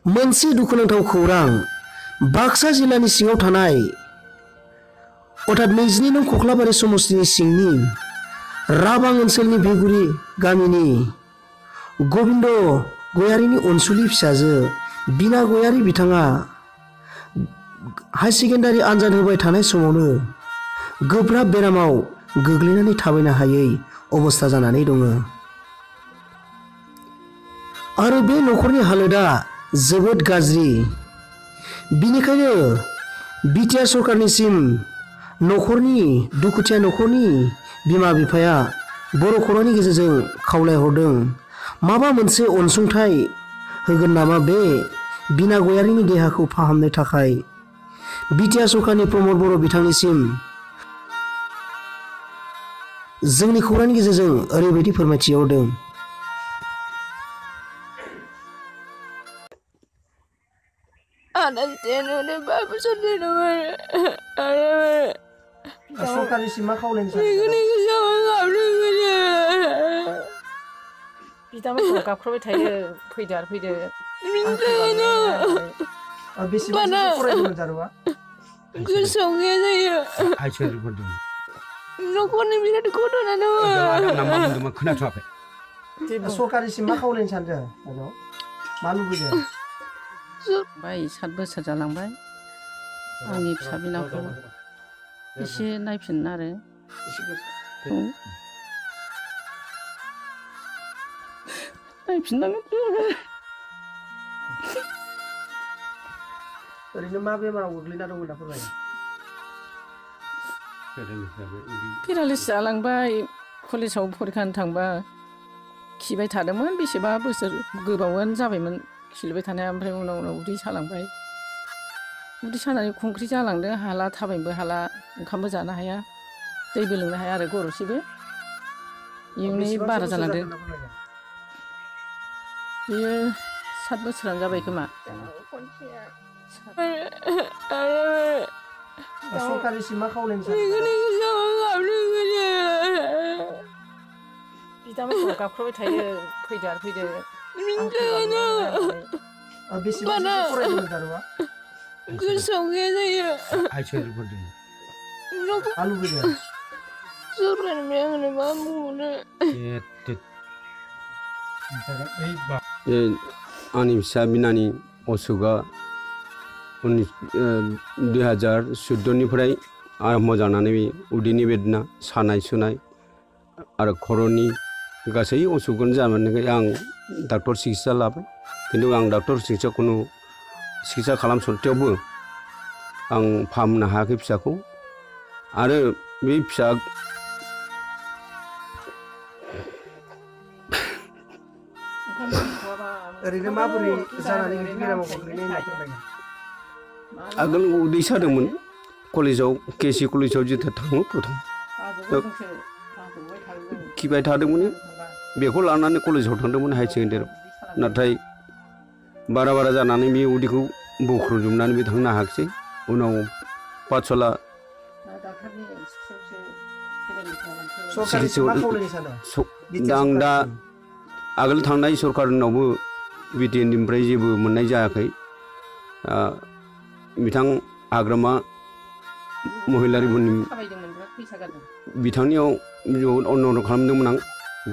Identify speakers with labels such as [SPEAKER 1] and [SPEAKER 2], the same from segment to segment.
[SPEAKER 1] मोनसे दुखुनांथाव खौरां बाक्सा जिल्लानि सिङाव थानाय अर्थात 22 नं खख्लाबारि समस्तिनि सिंनि राबां ओनसोलनि बेगुरि गामिनि गबिन्द गयारिनि अनसुलि फिसाजो बिना गयारि बिथाङा हाई सेकेन्डारि आनजाद होबाय थानाय समावनो गोब्राब बेरामाव गोग्लैनानै थाबायनो हायै अबस्था जानानै दङ आरो बे नखरनि हालोदा जोबोद गाज्रि। बिनिखायनो बिटिआर सरकारनिसिम नखरनि दुखुथिया नखरनि बिमा बिफाया बर' खौरांनि गेजेरजों खावलायहरदों माबा मोनसे अनसुंथाइ होगोन नामा बे बिना गयारिनि देहाखौ फाहामनो थाखाय। बिटिआर सरकारनि प्रमद बर' बिथांनिसिम जोंनि खौरांनि गेजेरजों ओरैबायदि फोरमायथिहरदों। सरकारनिसिम मा खावलायनो
[SPEAKER 2] बिदामोनखौ गाबख्रावबाय थायो फैदो आरो फैदो
[SPEAKER 1] बेसेबां फरायदोंमोन जारुवा
[SPEAKER 2] गोसोआव गैया जायो न'खरनि बिराद घटना दङ
[SPEAKER 1] खोनाथ'वाखै सरकारनिसिम मा खावलायनो सानदों मा लुबैदों?
[SPEAKER 2] 7 बोसोर जालांबाय आंनि फिसा बिनावखौ एसे नायफिन आरो नायफिननांगोन।
[SPEAKER 1] ओरैनो मा बेमाराव गोग्लैना दंमोन दा फोरमाय?
[SPEAKER 2] पेरालाइसिस जालांबाय। कलेजाव फरिखा होनो थांबा खिबाय थादोंमोन बेसेबा बोसोर गोबावानो जाबायमोन खिलुबाय थानाया। ओमफ्राय उनाव उदै सालांबाय। उदै सानानै खुंख्रि जालांदों। हाला थाबायनोबो हाला ओंखामबो जानो हाया दैबो लोंनो हाया आरो गरसेबो इयुनै बारा जालांदों। बेयो 7 बोसोरानो जाबाय खोमा।
[SPEAKER 1] सरकारनिसिम मा खावलायनो
[SPEAKER 2] बिदामोनखौ गाबख्रावबाय थायो फैदो आरो फैदो
[SPEAKER 1] बेसेबां फरायदोंमोन जारुवा
[SPEAKER 2] गोसोआव गैया जायो सरकारनिफ्राय मा बुंनो
[SPEAKER 3] आंनि फिसा बिनानि असुखआ 2014निफ्राय आरम्भ जानानै उदैनि बेदना सानाय सुनाय आरो खर'नि गासै असुखआनो जानानै आं डाक्टर सिकित्सा लाबाय। खिन्थु आं डाक्टर सिकित्सा खालामसत्तेयावबो आं फाहामनो हायाखै फिसाखौ। आरो बे फिसा
[SPEAKER 1] ओरैनो माबोरै जानानै बिदि बेरामाव गोग्लैनाय होनना फोरमायगोन?
[SPEAKER 3] आगोल उदै सादोंमोन। कलेजाव केसि कलेजाव जिथा थाङो प्रथम खिबाय थादोंमोन। बेखौ लानानै कलेजाव थांदोंमोन हाई सेकेन्डारियाव। नाथाय बारा जानानै बे उदैखौ बोख्रबजोबनानै बे थांनो हायाखिसै। उनाव पाठशाला आं दा आगोल थांनाय सरकारनावबो बिटिएननिफ्राय जेबो मोननाय जायाखै। बिथां हाग्रामा महिलारिफोरनि बिथांनियाव अनुरद खालामदोंमोन आं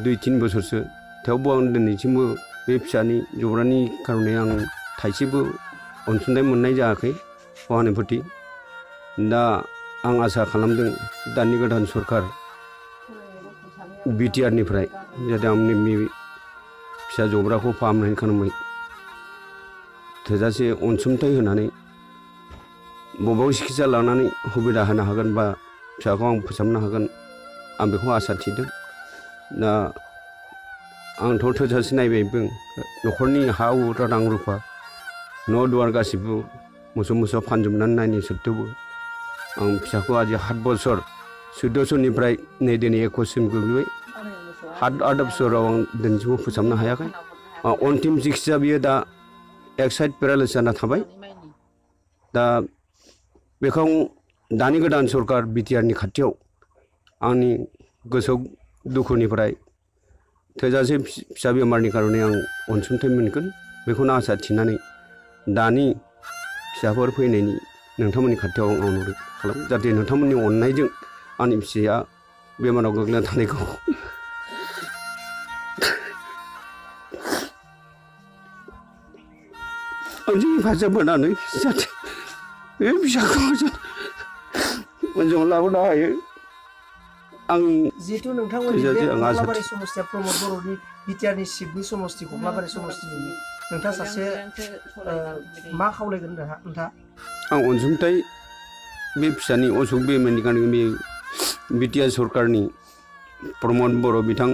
[SPEAKER 3] 2-3 बोसोरसो। थेवबो आं दिनैसिमबो बे फिसानि जब्रानि खार'नै आं थाइसेबो अनसुंथाइ मोननाय जायाखै हौवानि प्रति। दा आं आसा खालामदों दानि गोदान सरकार बिटिआरनिफ्राय जाहाथे आंनि फिसा जब्राखौ फाहामनायनि खार'नै थोजासे अनसुंथाइ होनानै बबेबा सिकित्सा लानानै सुबिदा होनो हागोन बा फिसाखौ आं फोसाबनो हागोन आं बेखौ आसा थिदों। दा आंथ' थोजासे नायबायबो न'खरनि हा हु रां रुफा न' दुवार गासिबो मोसौ फानजोबनानै नायनो सत्तेयावबो आं फिसाखौ आजि 7 बोसोर 14निफ्राय नै दिनै 21सिम गोग्लैबाय। 7 बोसोराव आं दिनैसिमबो फोसाबनो हायाखै। अन्तिम सिकित्सा बियो दा एक साइड पेरालाइसिस जाना थाबाय। दा बेखौ दानि गोदान सरकार बिटिआरनि खाथियाव आंनि गोसो दुखुनिफ्राय थोजासे फिसा बेमारनि खार'नै आं अनसुंथाइ मोनगोन बेखौनो आसा थिनानै दानि फिसाफोर फैनायनि नोंथांमोननि खाथियाव आं अनुरोध खालामो जाहाथे नोंथांमोननि अननायजों आंनि फिसाया बेमाराव गोग्लैना थानायखौ आंजों हेफाजाब होनानै जाहाथे बे फिसाखौ मोजाङाव लाबोनो हायो आं
[SPEAKER 1] जिहेतु नोंथांमोननि बे
[SPEAKER 3] थोजासे आं आसा
[SPEAKER 1] कमलाबारि समस्तिया प्रमद बर'नि बिटिआरनि सिफनि समस्ति कमलाबारि समस्तिनि नोंथाङा सासे मा खावलायगोन नोंथाङा
[SPEAKER 3] आं अनसुंथाइ बे फिसानि असुख बेमारनि गारनि बे बिटिआर सरकारनि प्रमद बर' बिथां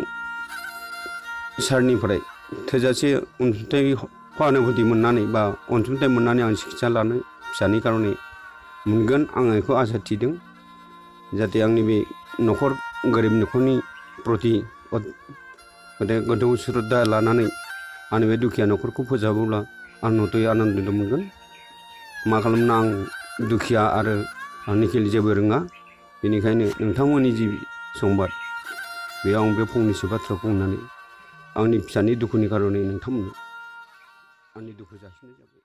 [SPEAKER 3] सारनिफ्राय थोजासे अनसुंथाइ सहानुभुति मोननानै बा अनसुंथाइ मोननानै आं सिकित्सा लानो फिसानि कारणे मोनगोन आं बेखौ आसा थिदों जाहाथे आंनि बे न'खर गोरिब न'खरनि प्रति गोथौ श्रद्धा लानानै आंनि बे दुखिया न'खरखौ फोसाबोब्ला आं नतय आनन्दित मोनगोन मा खालामनो आं दुखिया आरो आंनिखिलि जेबो रोङा बेनिखायनो नोंथांमोननि जि संबाद बेयाव आं बे फंनैसो बाथ्रा बुंनानै आंनि फिसानि दुखुनि कारणे नोंथांमोननो आंनि दुखु जासिनाय जाबाय।